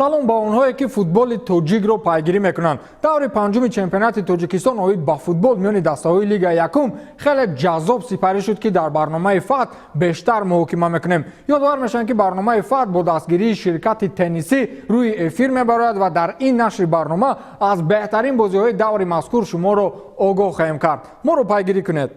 Салом ба онҳое, ки футболи тоҷикро пайгирӣ мекунанд. Даври панҷуми чемпионати Тоҷикистон оид ба футбол миёни дастаҳои Лигаи якум хеле ҷаззоб сипарӣ шуд, ки дар барномаи Фатҳ бештар муҳокима мекунем. Ёдовар мешавем, ки барномаи Фатҳ бо дастгирии ширкати теннисӣ рӯи эфир мебарояд ва дар ин нашри барнома аз беҳтарин бозиҳои даври мазкур шуморо огоҳ хоҳем кард. Моро пайгирӣ кунед.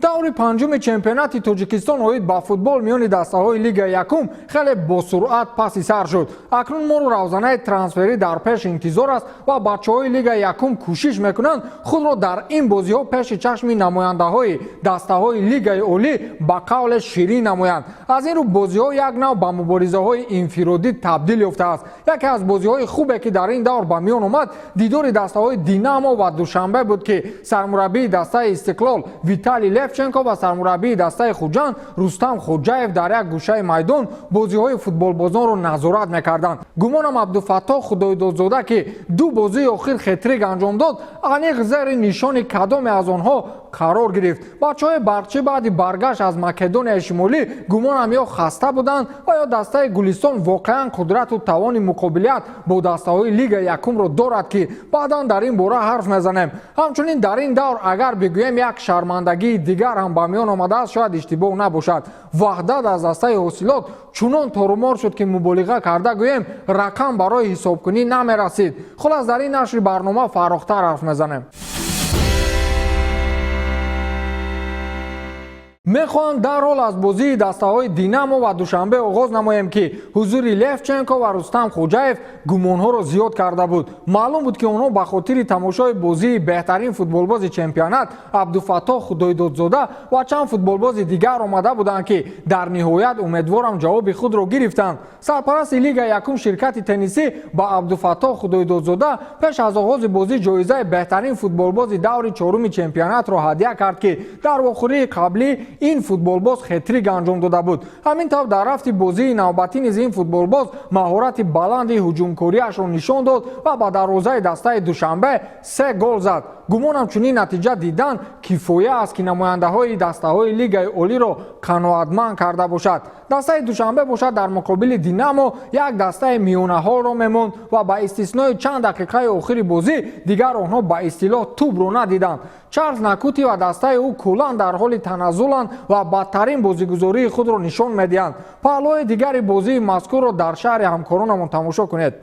Даври панҷуми чемпионати Тоҷикистон оид ба футбол миёни дастаҳои Лигаи якум хеле босуръат паси сар шуд. Акнун моро равзанаи трансферӣ дар пеш интизор аст ва бачаҳои Лигаи якум кӯшиш мекунанд худро дар ин бозиҳо пеши чашми намояндаҳои дастаҳои Лигаи олӣ ба қавле ширин намоянд. Аз ин рӯ бозиҳо як нав ба муборизаҳои инфиродӣ табдил ёфтааст. Яке аз бозиҳои хубе, ки дар ин давр ба миён омад, дидори дастаҳои Динамо ва Душанбе буд, ки сармураббии дастаи Истиқлол Виталий Левченко ва сармураббии дастаи Хуҷанд Рустам Хоҷаев дар як гӯшаи майдон бозиҳои футболбозонро назорат мекарданд. Гумонам, Абдуфаттоҳ Худойдодзода, ки ду бозии охир хетрик анҷом дод, аниқ зери нишони кадоме аз онҳо қарор гирифт. Бачаҳои барқчӣ баъди баргашт аз Македонияи Шимолӣ, гумонам, ё хаста буданд ва ё дастаи Гулистон воқеан қудрату тавони муқобилият бо дастаҳои Лигаи якумро дорад, ки баъдан дар ин бора ҳарф мезанем. Ҳамчунин дар ин давр, агар бигӯем, як шармандагии дигар ҳам ба миён омадааст, шояд иштибоҳ набошад. Ваҳдат аз дастаи Ҳосилот чунон торумор шуд, ки муболиға карда гӯем, рақам барои ҳисобкунӣ намерасид. Хулас, дар ин нашри барнома фарохтар ҳарф мезанем. Мехоҳам дарҳол аз бозии дастаҳои Динамо ва Душанбе оғоз намоем, ки ҳузури Левченко ва Рустам Хоҷаев гумонҳоро зиёд карда буд. Маълум буд, ки онҳо ба хотири тамошои бозии беҳтарин футболбози чемпионат Абдуфаттоҳ Худойдодзода ва чанд футболбози дигар омада буданд, ки дар ниҳоят, умедворам, ҷавоби худро гирифтанд. Сарпарасти Лигаи якум, ширкати теннисӣ, ба Абдуфаттоҳ Худойдодзода пеш аз оғози бозӣ ҷоизаи беҳтарин футболбози даври чоруми чемпионатро ҳадя кард, ки дар вохӯрии қаблӣ ин футболбоз хетрик анҷом дода буд. Ҳамин тавр, дар рафти бозии навбатӣ низ ин футболбоз маҳорати баланди ҳуҷумкориашро нишон дод ва ба дарвозаи дастаи Душанбе се гол зад. Гумонам, чунин натиҷа дидан кифоя аст, ки намояндаҳои дастаҳои Лигаи олиро қаноатманд карда бошад. Дастаи Душанбе бошад, дар муқобили Динамо як дастаи миёнаҳолро мемонд ва ба истиснои чанд дақиқаи охири бозӣ дигар онҳо ба истилоҳ тӯбро надиданд. Чарлз Накути ва дастаи ӯ куллан дар ҳоли таназзуланд ва бадтарин бозигузории худро нишон медиҳанд. Паҳлӯи дигари бозии мазкурро дар шаҳри ҳамкоронамон тамошо кунед.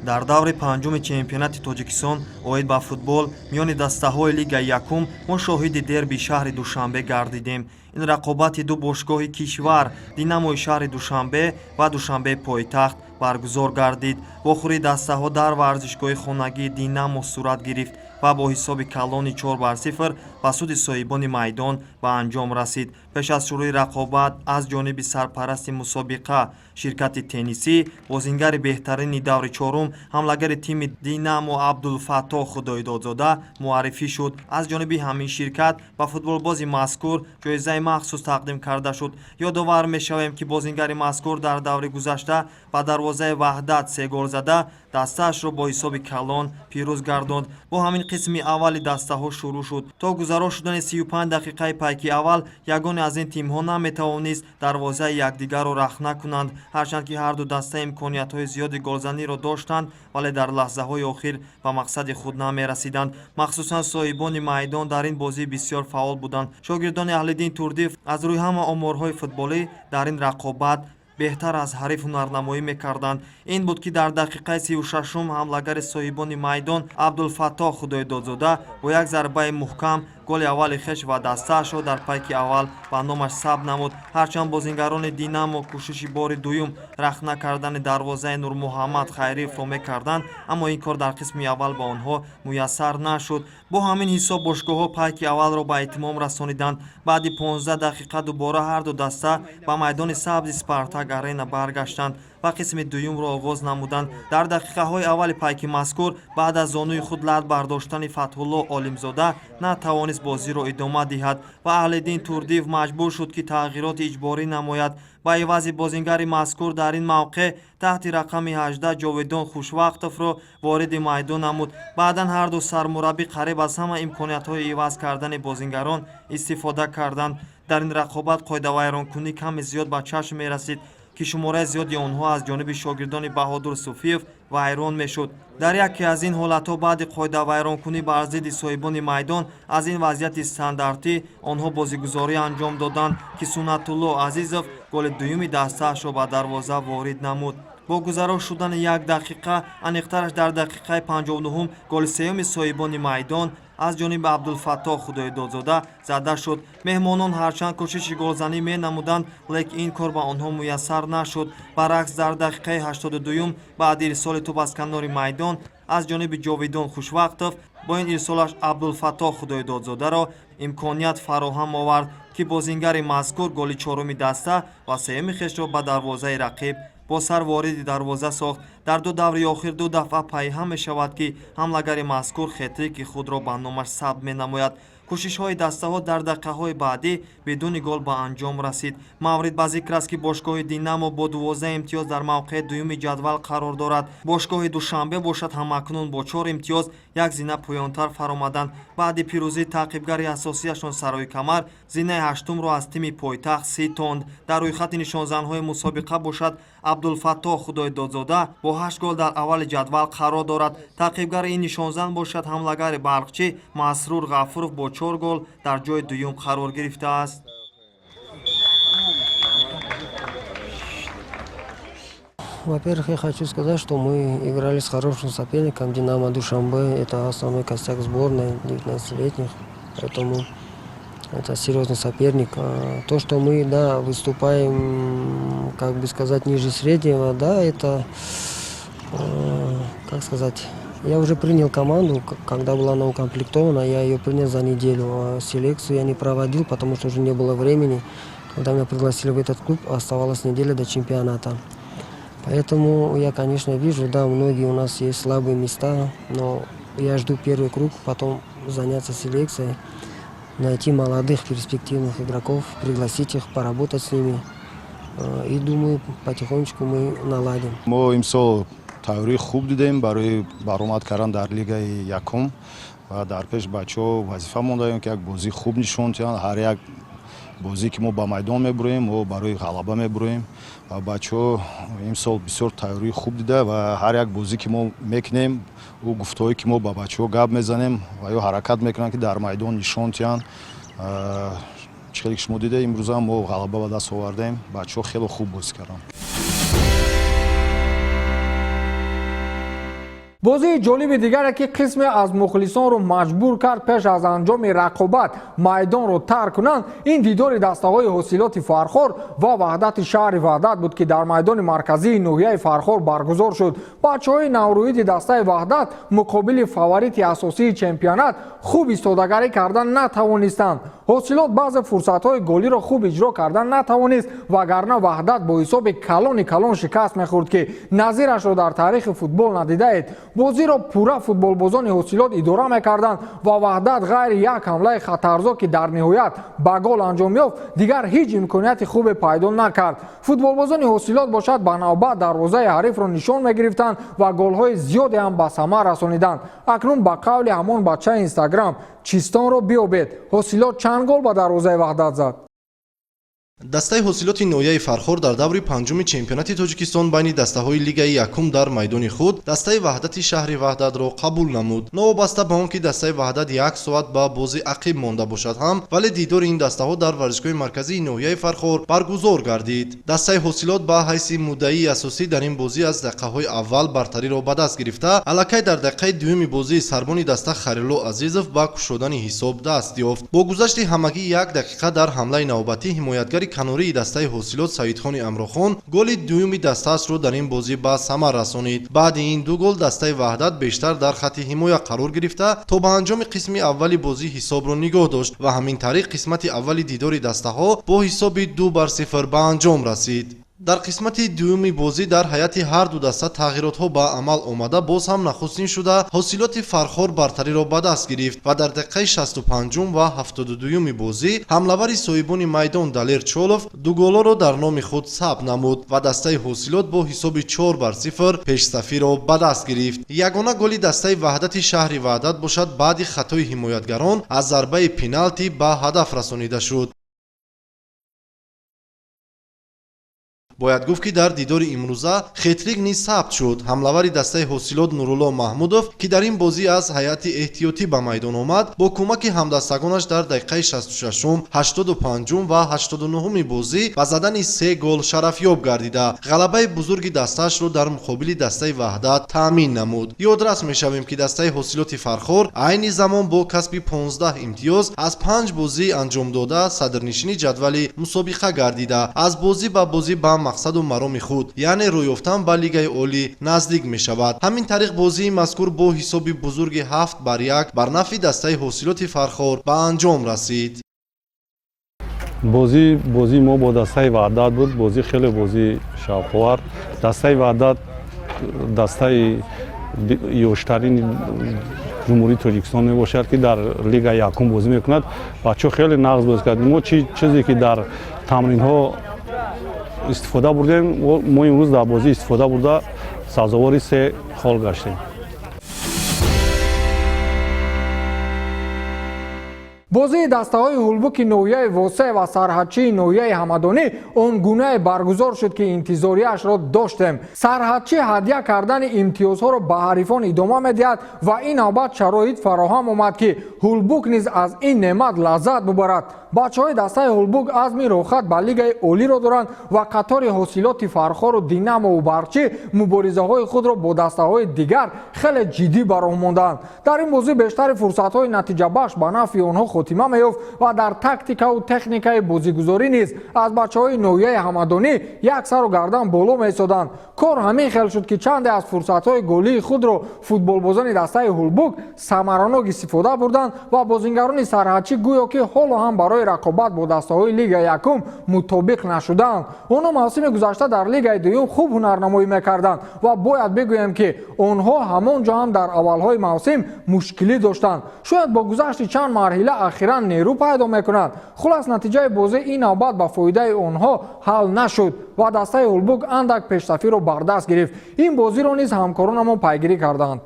Дар даври панҷуми чемпионати Тоҷикистон оид ба футбол миёни дастаҳои Лигаи якум мо шоҳиди дерби шаҳри Душанбе гардидем. Ин рақобати ду бошгоҳи кишвар, Динамои шаҳри Душанбе ва Душанбе пойтахт, баргузор гардид. Вохӯрии дастаҳо дар варзишгоҳи хонагии Динамо сурат гирифт ва бо ҳисоби калони 4 бар 0 ба суди соҳибони майдон ба анҷом расид. Пеш аз шурӯи рақобат аз ҷониби сарпарасти мусобиқа, ширкати теннисӣ, бозингари беҳтарини даври чорум, ҳамлагари тими Динамо Абдулфаттоҳ Худойдодзода муаррифӣ шуд. Аз ҷониби ҳамин ширкат ба футболбози мазкур ҷоизаи махсус тақдим карда шуд. Ёдовар мешавем, ки бозингари мазкур дар даври гузашта ба дарвозаи Ваҳдат се гол зада, дастаашро бо ҳисоби калон пирӯз гардонд. Бо ҳамин қисми аввали дастаҳо шурӯъ шуд. То гузаро шудани 35 дақиқаи пайки аввал ягоне аз ин тимҳо наметавонист дарвозаи якдигарро рахна кунанд. Ҳарчанд ки ҳарду даста имкониятҳои зиёди голзаниро доштанд, вале дар лаҳзаҳои охир ба мақсади худ намерасиданд. Махсусан соҳибони майдон дар ин бозӣ бисёр фаъол буданд. Шогирдони Аҳлиддин Турдиев аз рӯи ҳама оморҳои футболӣ дар ин рақобат беҳтар аз ҳариф ҳунарнамоӣ мекарданд. Ин буд, ки дар дақиқаи 36-ум ҳамлагари соҳибони майдон Абдулфаттоҳ Худойдодзода бо як зарбаи муҳкам голи аввали хеш ва дастаашро дар пайки аввал ба номаш сабт намуд. Ҳарчанд бозингарони Динамо кӯшиши бори дуюм рахна кардани дарвозаи Нурмуҳаммад Хайриевро мекарданд, аммо ин кор дар қисми аввал ба онҳо муяссар нашуд. Бо ҳамин ҳисоб бошгоҳҳо пайки аввалро ба итмом расониданд. Баъди 15 дақиқа дубора ҳарду даста ба майдони сабзи Спартак Арена баргаштанд. Ва қисми дуюмро оғоз намуданд. Дар дақиқаҳои аввали пайки мазкур, баъд аз зонуи худ лат бардоштани Фатҳулло Олимзода, натавонист бозиро идома диҳад ва Аҳлиддин Турдиев маҷбур шуд, ки тағйироти иҷборӣ намояд. Ба ивази бозингари мазкур дар ин мавқеъ таҳти рақами 18 Ҷовидон Хушвақтовро вориди майдон намуд. Баъдан ҳарду сармураббӣ қариб аз ҳама имкониятҳои иваз кардани бозингарон истифода карданд. Дар ин рақобат қоидавайронкунӣ каме зиёд ба чашм мерасид, ки шумораи зиёди онҳо аз ҷониби шогирдони Баҳодур Суфиев вайрон мешуд. Дар яке аз ин ҳолатҳо, баъди қоидавайронкунӣ бар зидди соҳибони майдон, аз ин вазъияти стандартӣ онҳо бозигузорӣ анҷом доданд, ки Суннатулло Азизов голи дуюми дастаашро ба дарвоза ворид намуд. Бо гузаро шудани як дақиқа, аниқтараш дар дақиқаи 59-ум, голи сеюми соҳибони майдон аз ҷониби Абдулфаттоҳ Худоидодзода зада шуд. Меҳмонон ҳарчанд кӯшиши голзанӣ менамуданд, лекин ин кор ба онҳо муяссар нашуд. Баръакс, дар дақиқаи 82-юм, баъди ирсоли тӯб аз канори майдон аз ҷониби Ҷовидон Хушвақтов, бо ин ирсолаш Абдулфаттоҳ Худоидодзодаро имконият фароҳам овард, ки бозингари мазкур голи чоруми даста ва сеюми хешро ба дарвозаи рақиб бо сар вориди дарвоза сохт. Дар ду даври охир ду дафъа пайҳам мешавад, ки ҳамлагари мазкур хетрики худро ба номаш сабт менамояд. Кӯшишҳои дастаҳо дар дақиқаҳои баъдӣ бидуни гол ба анҷом расид. Маврид ба зикр аст, ки бошгоҳи Динамо бо 12 имтиёз дар мавқеи дуюми ҷадвал қарор дорад. Бошгоҳи Душанбе бошад, ҳамакнун бо чор имтиёз як зина поёнтар фаромаданд. Баъди пирӯзии таъқибгари асосияшон Сарои Камар зинаи ҳаштумро аз тими пойтахт ситонд. Дар рӯйхати нишонзанҳои мусобиқа бошад, Абдулфаттоҳ Худойдодзода бо ҳашт гол дар аввали ҷадвал қарор дорад. Таъқибгари ин нишонзан бошад, ҳамлагари барқчӣ Масрур Ғафуров бо чор гол дар ҷои дуюм қарор гирифтааст. Во-первых, я хочу сказать, что мы играли с хорошим соперником «Динамо Душанбе». Это основной костяк сборной 19-летних, поэтому это серьезный соперник. То, что мы, да, выступаем, как бы сказать, ниже среднего, да, это, как сказать, я уже принял команду, когда была она укомплектована, я ее принял за неделю. А селекцию я не проводил, потому что уже не было времени. Когда меня пригласили в этот клуб, оставалась неделя до чемпионата. Поэтому я, конечно, вижу, да, многие у нас есть слабые места, но я жду первый круг, потом заняться селекцией, найти молодых перспективных игроков, пригласить их, поработать с ними. И думаю, потихонечку мы наладим. Мо имсол тайёрии хуб дидем барои баромад кардан дар лигаи якум ва дар пеш бачаҳо вазифа мондаем, ки як бозии хуб нишон диҳанд. Ҳар як бозие, ки мо ба майдон мебуроем, мо барои ғалаба мебуроем ва бачаҳо имсол бисёр тайёрии хуб дида ва ҳар як бозӣ, ки мо мекунем, ӯ гуфтаҳое, ки мо ба бачаҳо гап мезанем, ва ё ҳаракат мекунанд, ки дар майдон нишон диҳанд. Чӣ хеле ки шумо дида, имрӯзам мо ғалаба ба даст овардем, бачаҳо хеле хуб бозӣ карданд. Бозии ҷолиби дигаре, ки қисме аз мухлисонро маҷбур кард пеш аз анҷоми рақобат майдонро тарк кунанд, ин дидори дастаҳои Ҳосилоти Фархор ва Ваҳдати шаҳри Ваҳдат буд, ки дар майдони марказии ноҳияи Фархор баргузор шуд. Бачаҳои наврӯиди дастаи Ваҳдат муқобили фаворити асосии чемпионат хуб истодагарӣ кардан натавонистанд. Ҳосилот баъзе фурсатҳои голиро хуб иҷро кардан натавонист, вагарна Ваҳдат бо ҳисоби калони калон шикаст мехӯрд, ки назирашро дар таърихи футбол надидаед. Бозиро пурра футболбозони Ҳосилот идора мекарданд ва Ваҳдат ғайри як ҳамлаи хатарзо, ки дар ниҳоят ба гол анҷом ёфт, дигар ҳеҷ имконияти хубе пайдо накард. Футболбозони Ҳосилот бошад, ба навбат дарвозаи ҳарифро нишон мегирифтанд ва голҳои зиёде ҳам ба самар расониданд. Акнун ба қавли ҳамон бачаи Инстаграм, чистонро биёбед: Ҳосилот чанд гол ба дарвозаи Ваҳдат зад? Дастаи Ҳосилоти ноҳияи Фархор дар даври панҷуми чемпионати Тоҷикистон байни дастаҳои лигаи якум дар майдони худ дастаи Ваҳдати шаҳри Ваҳдатро қабул намуд. Новобаста ба он ки дастаи Ваҳдат як соат ба бозӣ ақиб монда бошад ҳам, вале дидори ин дастаҳо дар варзишгоҳи марказии ноҳияи Фархор баргузор гардид. Дастаи Ҳосилот ба ҳайси муддаии асосӣ дар ин бозӣ аз дақиқаҳои аввал бартариро ба даст гирифта, аллакай дар дақиқаи дуюми бозӣ сарбони даста Харило Азизов ба кушодани ҳисоб даст ёфт. Бо гузашти ҳамагӣ як дақиқа дар ҳамлаи навбатӣ ҳимоятгари канории дастаи Ҳосилот Саидхони Амрохон голи дуюми дастаашро дар ин бозӣ ба самар расонид. Баъди ин ду гол дастаи Ваҳдат бештар дар хатти ҳимоя қарор гирифта, то ба анҷоми қисми аввали бозӣ ҳисобро нигоҳ дошт ва ҳамин тариқ қисмати аввали дидори дастаҳо бо ҳисоби 2-0 ба анҷом расид. Дар қисмати дуюми бозӣ дар ҳайати ҳар ду даста тағйиротҳо ба амал омада, боз ҳам нахустин шуда Ҳосилоти Фархор бартариро ба даст гирифт ва дар дақиқаи 65-ум ва 72-юми бозӣ ҳамлавари соҳибони майдон Далер Чолов дуголоро дар номи худ сабт намуд ва дастаи Ҳосилот бо ҳисоби 4-0 пешсафиро ба даст гирифт. Ягона голи дастаи Ваҳдати шаҳри Ваҳдат бошад, баъди хатои ҳимоятгарон аз зарбаи пеналти ба ҳадаф расонида шуд. Бояд гуфт, ки дар дидори имрӯза хетрик низ сабт шуд. Ҳамлавари дастаи Ҳосилот Нурулло Маҳмудов, ки дар ин бозӣ аз ҳайати эҳтиётӣ ба майдон омад, бо кӯмаки ҳамдастагонаш дар дақиқаи 66-ум, 85-ум ва 89-уми бозӣ ба задани се гол шарафёб гардида, ғалабаи бузурги дастаашро дар муқобили дастаи Ваҳдат таъмин намуд. Ёдрас мешавем, ки дастаи Ҳосилоти Фархор айни замон бо касби 15 имтиёз аз панҷ бозӣ анҷомдода садрнишини ҷадвали мусобиқа гардида, аз бозӣ ба бозӣ ба мақсаду мароми худ, яъне рӯй ёфтан ба Лигаи Олӣ, наздик мешавад. Ҳамин тариқ, бозии мазкур бо ҳисоби бузурги 7-1 бар нафъи дастаи Ҳосилоти Фархор ба анҷом расид. Бозӣ, бозии мо бо дастаи Ваҳдат буд. Бозӣ хеле бозии шавқовар. Дастаи Ваҳдат дастаи ёштарини Ҷумҳурии Тоҷикистон мебошад, ки дар Лигаи якум бозӣ мекунад. Бачаҳо хеле нағз бозӣ кард. Мо чи чизе ки дар тамринҳо истифода бурдем, мо имрӯз дар бозӣ истифода бурда, сазовори се хол гаштем. Бозии дастаҳои Ҳулбуки ноҳияи Восеъ ва Сарҳадчии ноҳияи Ҳамадонӣ он гунае баргузор шуд, ки интизориашро доштем. Сарҳадчӣ ҳадя кардани имтиёзҳоро ба ҳарифон идома медиҳад ва ин навбат шароит фароҳам омад, ки Ҳулбук низ аз ин неъмат лаззат бубарад. Бачаҳои дастаи Ҳулбук азми роҳхат ба Лигаи Олиро доранд ва қатори Ҳосилоти Фархору Динамову Барқчӣ муборизаҳои худро бо дастаҳои дигар хеле ҷиддӣ ба роҳ мондаанд. Дар ин бозӣ бештари фурсатҳои натиҷабахш ба нафъи онҳо хотима меёфт ва дар тактикаву техникаи бозигузорӣ низ аз бачаҳои ноҳияи Ҳамадонӣ як сару гардан боло меистоданд. Кор ҳамин хел шуд, ки чанде аз фурсатҳои голии худро футболбозони дастаи Ҳулбук самаранок истифода бурданд ва бозингарони Сарҳадчӣ гӯё ки ҳоло ҳам барои рақобат бо дастаҳои Лигаи якум мутобиқ нашудаанд. Онҳо мавсими гузашта дар Лигаи дуюм хуб ҳунарнамоӣ мекарданд ва бояд бигӯем, ки онҳо ҳамон ҷо ҳам дар аввалҳои мавсим мушкилӣ доштанд. Шояд бо гузашти чанд марҳила ахиран нерӯ пайдо мекунанд. Хулас, натиҷаи бозӣ ин навбат ба фоидаи онҳо ҳал нашуд ва дастаи Ҳулбук андак пешсафиро бардаст гирифт. Ин бозиро низ ҳамкоронамон пайгирӣ карданд.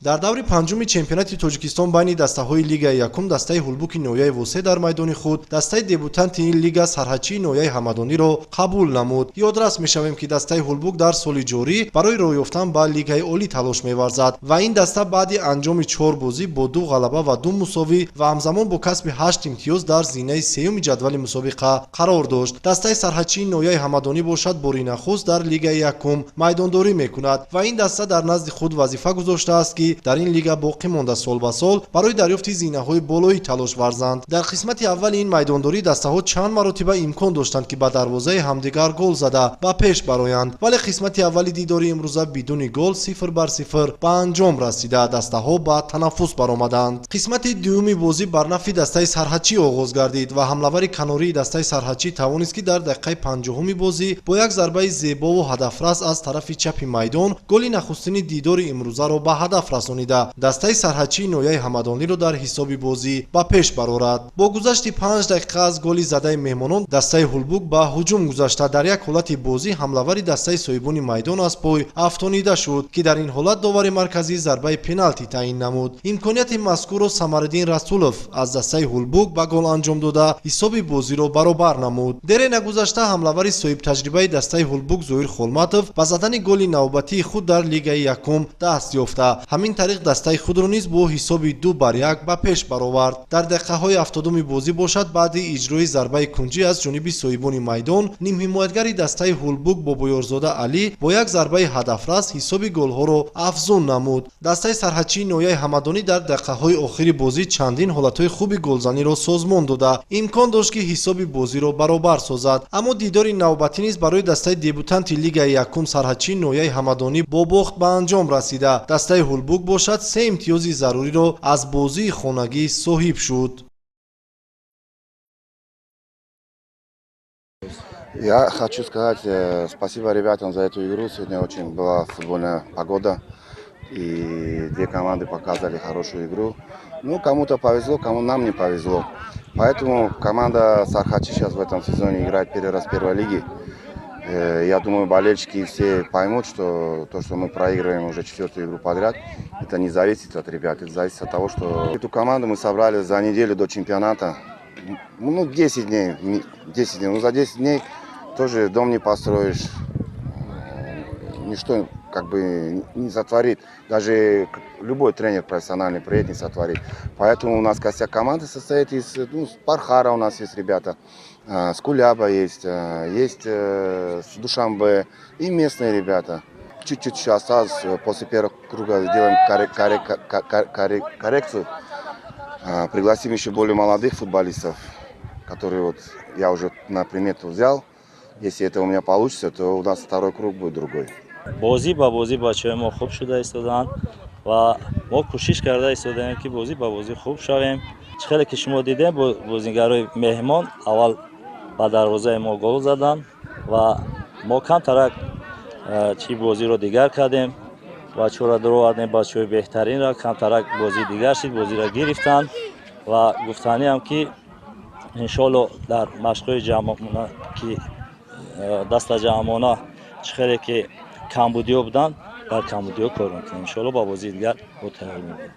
Дар даври панҷуми чемпионати Тоҷикистон байни дастаҳои Лигаи якум дастаи Ҳулбуки ноҳияи Восеъ дар майдони худ дастаи дебютанти ин лига Сарҳадчии ноҳияи Ҳамадониро қабул намуд. Ёдрас мешавем, ки дастаи Ҳулбук дар соли ҷорӣ барои роҳ ёфтан ба Лигаи Олӣ талош меварзад ва ин даста баъди анҷоми чор бозӣ бо ду ғалаба ва ду мусовӣ ва ҳамзамон бо касби ҳашт имтиёз дар зинаи сеюми ҷадвали мусобиқа қарор дошт. Дастаи Сарҳадчии ноҳияи Ҳамадонӣ бошад, бори нахуст дар Лигаи якум майдондорӣ мекунад ва ин даста дар назди худ вазифа гузоштааст, ки дар ин лига боқӣ монда сол ба сол барои дарёфти зинаҳои болоӣ талош варзанд. Дар қисмати аввали ин майдондорӣ дастаҳо чанд маротиба имкон доштанд, ки ба дарвозаи ҳамдигар гол зада ба пеш бароянд, вале қисмати аввали дидори имрӯза бидуни гол 0-0 ба анҷом расида, дастаҳо ба танаффус баромаданд. Қисмати дуюми бозӣ бар нафъи дастаи Сарҳадчӣ оғоз гардид ва ҳамлавари канории дастаи Сарҳадчӣ тавонист, ки дар дақиқаи 50-уми бозӣ бо як зарбаи зебову ҳадафрас аз тарафи чапи майдон голи нахустини дидори имрӯзаро ба ҳадаф расонида, дастаи Сарҳадчии ноҳияи Ҳамадониро дар ҳисоби бозӣ ба пеш барорад. Бо гузашти 5 дақиқа аз голи задаи меҳмонон дастаи Ҳулбук ба ҳуҷум гузашта, дар як ҳолати бозӣ ҳамлавари дастаи соҳибони майдон аз пой афтонида шуд, ки дар ин ҳолат довари марказӣ зарбаи пеналти таъин намуд. Имконияти мазкурро Самариддин Расулов аз дастаи Ҳулбук ба гол анҷом дода, ҳисоби бозиро баробар намуд. Дере нагузашта ҳамлавари соҳибтаҷрибаи дастаи Ҳулбук Зоир Холматов ба задани голи навбатии худ дар Лигаи якум даст ёфта, ҳамин тариқ дастаи худро низ бо ҳисоби 2-1 ба пеш баровард. Дар дақиқаҳои 70-уми бозӣ бошад, баъди иҷрои зарбаи кунҷӣ аз ҷониби соҳибони майдон нимҳимоятгари дастаи Ҳулбук Бобоёрзода Алӣ бо як зарбаи ҳадафрас ҳисоби голҳоро афзун намуд. Дастаи Сарҳадчии ноҳияи Ҳамадонӣ дар дақиқаҳои охири бозӣ чандин ҳолатҳои хуби голзаниро созмон дода, имкон дошт, ки ҳисоби бозиро баробар созад, аммо дидори навбатӣ низ барои дастаи дебютанти Лигаи якум Сарҳадчии ноҳияи Ҳамадонӣ бо бохт ба анҷом расида, дастаи Ҳулбук бошад, се имтиёзи заруриро аз бозии хонагӣ соҳиб шуд. Я хочу сказать спасибо ребятам за эту игру. Сегодня очень была футбольная погода. И две команды показали хорошую игру. Ну, кому-то повезло, кому нам не повезло. Поэтому команда Сархачи сейчас в этом сезоне играет первый раз в первой лиге. Я думаю, болельщики все поймут, что то, что мы проигрываем уже четвертую игру подряд, это не зависит от ребят, это зависит от того, что эту команду мы собрали за неделю до чемпионата. Ну, 10 дней, 10 дней. Ну, за 10 дней тоже дом не построишь, ничто как бы не сотворит. Даже любой тренер профессиональный приедет, не сотворит. Поэтому у нас костяк команды состоит из, ну, с Пархара у нас есть ребята, с Куляба есть, есть с Душанбе и местные ребята. Чуть-чуть еще осталось, после первого круга сделаем коррекцию. Пригласим еще более молодых футболистов, которые вот я уже на примету взял. Если это у меня получится, то у нас второй круг будет другой. Бозӣ ба бозӣ бачаҳои мо хуб шуда истодаанд ва мо кӯшиш карда истодаем, ки бозӣ ба бозӣ хуб шавем. Чӣ хеле ки шумо дидем, бозигарои меҳмон аввал ба дарвозаи мо гол заданд ва мо камтарак чӣ бозиро дигар кардем, бачаҳоро даровардем, бачаҳои беҳтаринро. Камтарак бозӣ дигар шид, бозиро гирифтанд ва гуфтаниам, ки иншоалло дар машқҳои ҷамъона, ки дастаҷамъона чӣ хеле ки камбудиҳо буданд, дар камбудиҳо кор мекунем. Иншоалло, ба бозии дигар мо тайёр мебошем.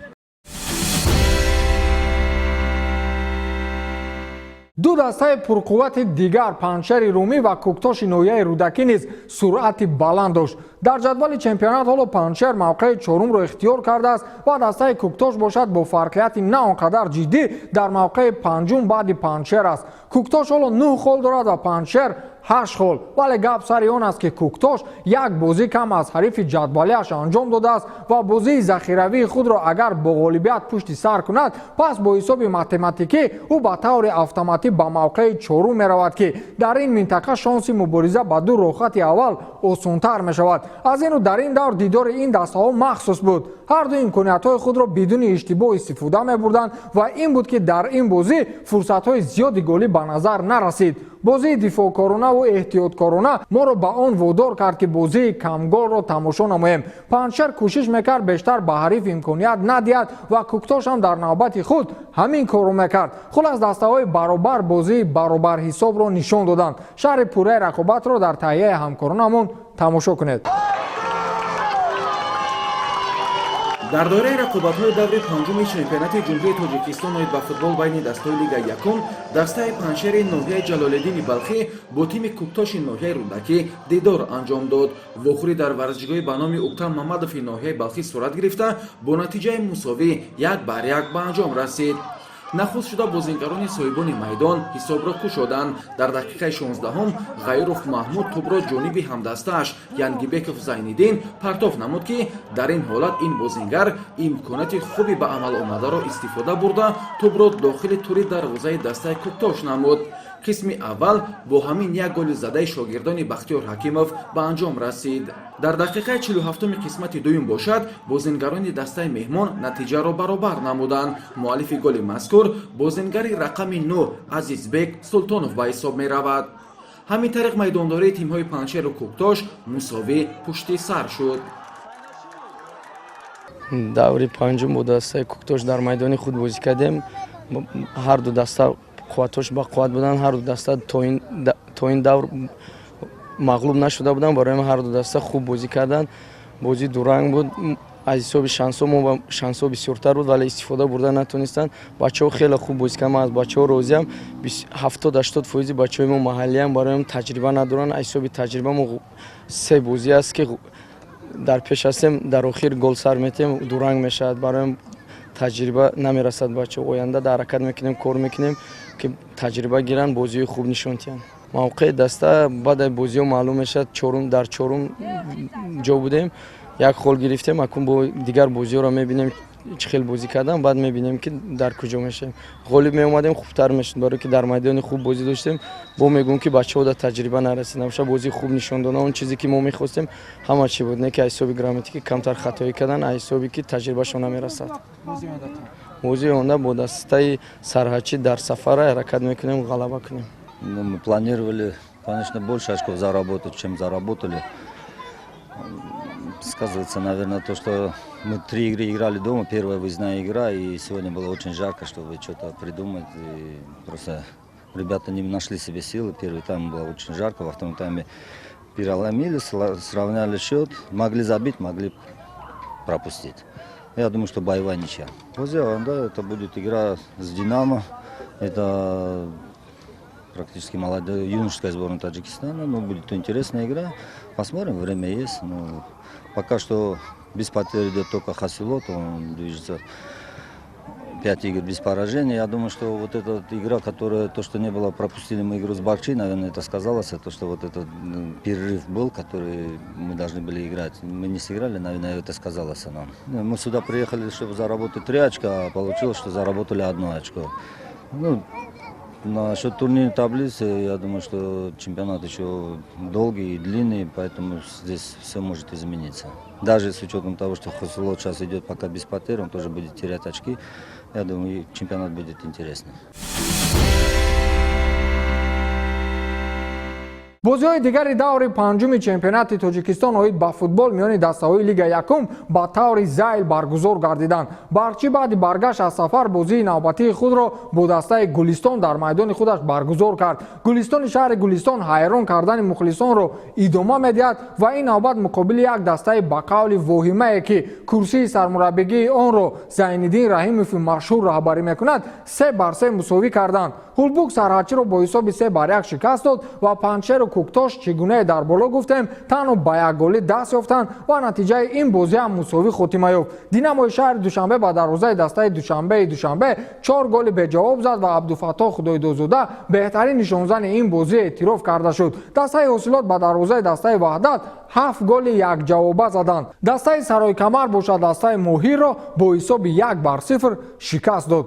Ду дастаи пурқуввати дигар, Панҷшери Румӣ ва Кӯктоши ноҳияи Рӯдакӣ, низ суръати баланд дошт. Дар ҷадвали чемпионат ҳоло Панҷшер мавқеи чорумро ихтиёр кардааст ва дастаи Кӯктош бошад, бо фарқияти на он қадар ҷиддӣ дар мавқеи панҷум баъди Панҷшер аст. Кӯктош ҳоло нӯҳ хол дорад ва Панҷшер ҳашт хол, вале гап сари он аст, ки Кӯктош як бозӣ кам аз ҳарифи ҷадвалиаш анҷом додааст ва бозии захиравии худро агар бо ғолибият пушти сар кунад, пас бо ҳисоби математикӣ ӯ ба таври автоматӣ ба мавқеи чорум меравад, ки дар ин минтақа шонси мубориза ба ду роҳхати аввал осонтар мешавад. Аз ин рӯ дар ин давр дидори ин дастаҳо махсус буд. Ҳарду имкониятҳои худро бидуни иштибоҳ истифода мебурданд ва ин буд, ки дар ин бозӣ фурсатҳои зиёди голӣ ба назар нарасид. Бозии дифоъкоронаву эҳтиёткорона моро ба он водор кард, ки бозии камголро тамошо намоем. Панҷшер кӯшиш мекард бештар ба ҳариф имконият надиҳад ва Кӯктош ҳам дар навбати худ ҳамин корро мекард. Хулас, дастаҳои баробар бозии баробарҳисобро нишон доданд. Шарҳи пурраи рақобатро дар таҳияи ҳамкоронамон тамошо кунед. Дар доираи рақобатҳои даври панҷуми чемпионати Ҷумҳурии Тоҷикистон оид ба футбол байни дастаҳои Лигаи якум, дастаи Панҷшери ноҳияи Ҷалолиддини Балхӣ бо тими Кӯктоши ноҳияи Рӯдакӣ дидор анҷом дод. Вохӯрӣ дар варзишгоҳи ба номи Уктам Мамадови ноҳияи Балхӣ сурат гирифта, бо натиҷаи мусовӣ 1-1 ба анҷом расид. Нахуст шуда бозингарони соҳибони майдон ҳисобро кушоданд. Дар дақиқаи 16-ҳум Ғайров Маҳмуд тӯбро ҷониби ҳамдастааш Янгибеков Зайниддин партоф намуд, ки дар ин ҳолат ин бозингар имконияти хуби ба амал омадаро истифода бурда, тӯбро дохили тури дарвозаи дастаи Кӯктош намуд. Қисми аввал бо ҳамин як голи задаи шогирдони Бахтиёр Ҳакимов ба анҷом расид. Дар дақиқаи 47-уми қисмати дуюм бошад, бозингарони дастаи меҳмон натиҷаро баробар намуданд. Муаллифи голи мазкур бозингари рақами 9 Азизбек Султонов ба ҳисоб меравад. Ҳамин тариқ майдондории тимҳои Панҷшеру Кӯктош мусовӣ пушти сар шуд. Даври панҷум бо дастаи Кӯктош дар майдони худ бозӣ кардем. Ҳарду даста қувватош ба қувват буданд, ҳарду даста то ин давр мағлуб нашуда буданд. Барои ҳарду даста хуб бозӣ карданд. Бозӣ дуранг буд. Аз ҳисоби шансҳо мо шансҳо бисёртар буд, вале истифода бурда натонистанд. Бачаҳо хеле хуб бозӣ карданд, ман аз бачаҳо розиам. 70-80 фоизи бачаҳои мо маҳаллиам, барои таҷриба надоранд. Аз ҳисоби таҷриба мо се бозӣ аст, ки дар пеш ҳастем, дар охир гол сар метиҳем, дуранг мешавад. Барои таҷриба намерасад бачаҳо. Оянда дар ҳаракат мекунем, кор мекунем, ки таҷриба гиранд, бозиҳои хуб нишон диҳанд. Мавқеи даста баъдаи бозиҳо маълум мешавад. Чорум, дар чорум ҷо будем, як хол гирифтем. Акун бо дигар бозиҳоро мебинем, чӣ хел бозӣ кардам, баъд мебинем, ки дар куҷо мешавем. Ғолиб меомадем, хубтар мешуд, барое ки дар майдони хуб бозӣ доштем. Бо мегӯм, ки бачаҳо дар таҷриба нарасид, набоша бозии хуб нишон доданд. Он чизе ки мо мехостем, ҳама чӣ буд, не ки аз ҳисоби грамотикӣ камтар хатоӣ карданд, аз ҳисоби ки таҷрибашон намерасад. Бозии оянда бо дастаи Сарҳадчӣ дар сафара ҳаракат мекунем ғалаба кунем. Ну, мы планировали конечно, больше очков заработать, чем заработали. Сказывается, наверное, то, что мы три игры играли дома, первая выездная игра, и сегодня было очень жарко, чтобы что-то придумать. И просто ребята не нашли себе силы. Первый тайм было очень жарко, во втором тайме переломили, сравняли счет, могли забить, могли пропустить. Я думаю, что боевая ничья. Да, это будет игра с «Динамо». Это практически молодая юношеская сборная Таджикистана. Но будет интересная игра. Посмотрим, время есть. Но пока что без потерь идет только Хасилот. Он движется 5 игр без поражения. Я думаю, что вот эта игра, которая, то, что не было, пропустили мы игру с Барчи, наверное, это сказалось, то, что вот этот перерыв был, который мы должны были играть. Мы не сыграли, наверное, это сказалось нам. Мы сюда приехали, чтобы заработать 3 очка, а получилось, что заработали 1 очко. Ну, насчет турнирной таблицы, я думаю, что чемпионат еще долгий и длинный, поэтому здесь все может измениться. Даже с учетом того, что Хосилот сейчас идет пока без потерь, он тоже будет терять очки. Я думаю, чемпионат будет интересный. Бозиҳои дигари даври панҷуми чемпионати Тоҷикистон оид ба футбол миёни дастаҳои Лига якум ба таври зайл баргузор гардиданд. Барчи баъди баргашт аз сафар бозии навбатии худро бо дастаи Гулистон дар майдони худаш баргузор кард. Гулистони шаҳри Гулистон ҳайрон кардани мухлисонро идома медиҳад ва ин навбат муқобили як дастаи ба қавли воҳимае, ки курсии сармураббигии онро Зайниддин Раҳимови машҳур раҳбарӣ мекунад, 3-3 мусовӣ карданд. Ҳулбук Сарҳадчиро бо ҳисоби 3-1 шикаст дод ва Панҷшеру Куктош, чӣ гунае дар боло гуфтем, танҳо ба як голӣ даст ёфтанд ва натиҷаи ин бозӣ ҳам мусовӣ хотима ёфт. Динамои шаҳри Душанбе ба дарвозаи дастаи Душанбеи Душанбе 4 голи беҷавоб зад ва Абдуфаттоҳ Худойдозода беҳтарин нишонзани ин бозӣ эътироф карда шуд. Дастаи Ҳосилот ба дарвозаи дастаи Ваҳдат 7 голи якҷавоба заданд. Дастаи Саройкамар бошад дастаи Моҳирро бо ҳисоби 1-0 шикаст дод.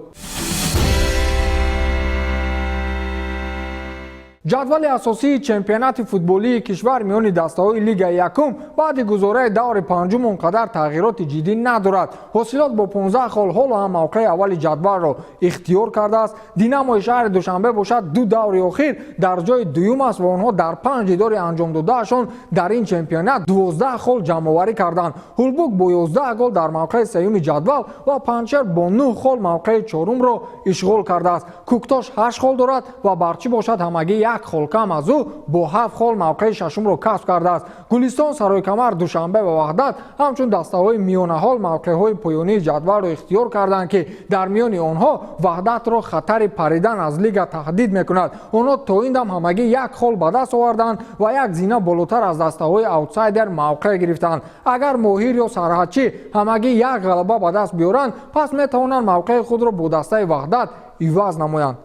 Ҷадвали асосии чемпионати футболии кишвар миёни дастаҳои Лигаи якум баъди гузораи даври панҷум он қадар тағйироти ҷиддӣ надорад. Ҳосилот бо 15 хол ҳоло ҳам мавқеи аввали ҷадвалро ихтиёр кардааст. Динамои шаҳри Душанбе бошад 2 даври охир дар ҷои дуюм аст ва онҳо дар 5 дидори анҷомдодаашон дар ин чемпионат 12 хол ҷамъоварӣ карданд. Ҳулбук бо 11 гол дар мавқеи сеюми ҷадвал ва Панҷшер бо 9 хол мавқеи чорумро ишғол кардааст. Куктош 8 хол дорад ва Барчӣ бошад ҳамагӣ 1 хол кам аз ӯ бо 7 хол мавқеи шашумро касб кардааст. Гулистон, Саройкамар, Душанбе ва Ваҳдат ҳамчун дастаҳои миёнаҳол мавқеъҳои поёнии ҷадвалро ихтиёр карданд, ки дар миёни онҳо Ваҳдатро хатари паридан аз лига таҳдид мекунад. Онҳо то ин дам ҳамагӣ 1 хол ба даст оварданд ва як зина болотар аз дастаҳои аутсайдер мавқеъ гирифтанд. Агар Моҳир ё Сарҳадчӣ ҳамагӣ 1 ғалаба ба даст биёранд, пас метавонанд мавқеи худро бо дастаи Ваҳдат иваз намоянд.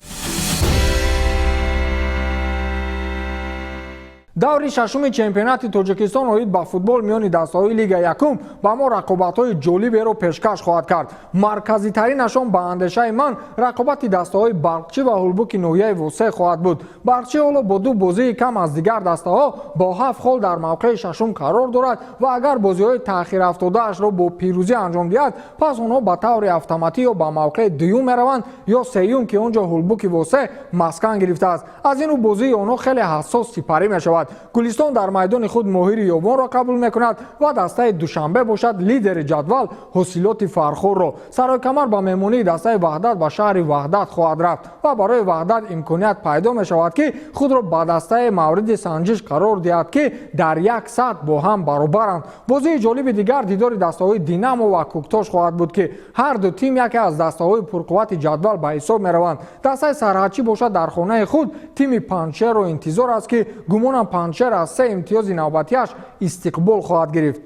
Даври шашуми чемпионати Тоҷикистон оид ба футбол миёни дастаҳои Лига якум ба мо рақобатҳои ҷолиберо пешкаш хоҳад кард. Марказитаринашон ба андешаи ман рақобати дастаҳои Барқчӣ ва Ҳулбуки ноҳияи Восеъ хоҳад буд. Барқчӣ ҳоло бо 2 бозии кам аз дигар дастаҳо бо 7 хол дар мавқеи шашум қарор дорад ва агар бозиҳои таъхирафтодаашро бо пирӯзӣ анҷом диҳад, пас онҳо ба таври автоматӣ ё ба мавқеи дуюм мераванд ё сеюм, ки он ҷо Ҳулбуки Восеъ маскан гирифтааст. Аз ин рӯ бозии онҳо хеле ҳассос сипарӣ мешавад. Гулистон дар майдони худ Моҳири Ёвонро қабул мекунад ва дастаи Душанбе бошад лидери ҷадвал Ҳосилоти Фархорро. Саройкамар ба меҳмонии дастаи Ваҳдат ба шаҳри Ваҳдат хоҳад рафт ва барои Ваҳдат имконият пайдо мешавад, ки худро ба дастаи мавриди санҷиш қарор диҳад, ки дар як сатҳ бо ҳам баробаранд. Бозии ҷолиби дигар дидори дастаҳои Динамо ва Куктош хоҳад буд, ки ҳар ду тим яке аз дастаҳои пурқуввати ҷадвал ба ҳисоб мераванд. Дастаи Сарҳадчӣ бошад дар хонаи худ тими Панҷшерро интизор аст, ки гумонам Панҷшер аз 3 имтиёзи навбатиаш истиқбол хоҳад гирифт.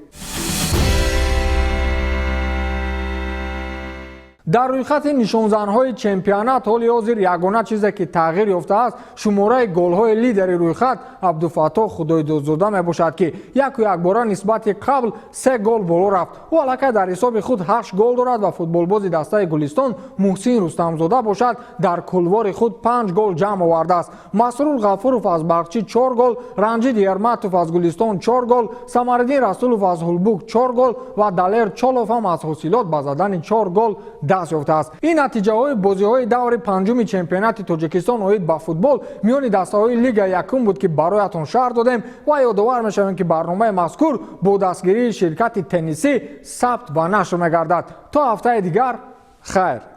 Дар рӯйхати нишонзанҳои чемпионат ҳоли ҳозир ягона чизе ки тағйир ёфтааст шумораи голҳои лидери рӯйхат Абдуфаттоҳ Худойдодзода мебошад, ки яку якбора нисбати қабл 3 гол боло рафт. Ӯ аллакай дар ҳисоби худ 8 гол дорад ва футболбози дастаи Гулистон Муҳсин Рустамзода бошад дар кулвори худ 5 гол ҷамъ овардааст. Масрур Ғафуров аз Барқчӣ 4 гол, Ранҷид Ерматов аз Гулистон 4 гол, Самариддин Расулов аз Ҳулбук 4 гол ва Далер Чолов ҳам аз Ҳосилот ба задани 4 гол даст даст ёфтааст. Ин натиҷаҳои бозиҳои даври панҷуми чемпионати Тоҷикистон оид ба футбол миёни дастаҳои Лига якум буд, ки бароятон шарҳ додем, ва ёдовар мешавем, ки барномаи мазкур бо дастгирии ширкати теннисӣ сабт ва нашр мегардад. То ҳафтаи дигар, хайр.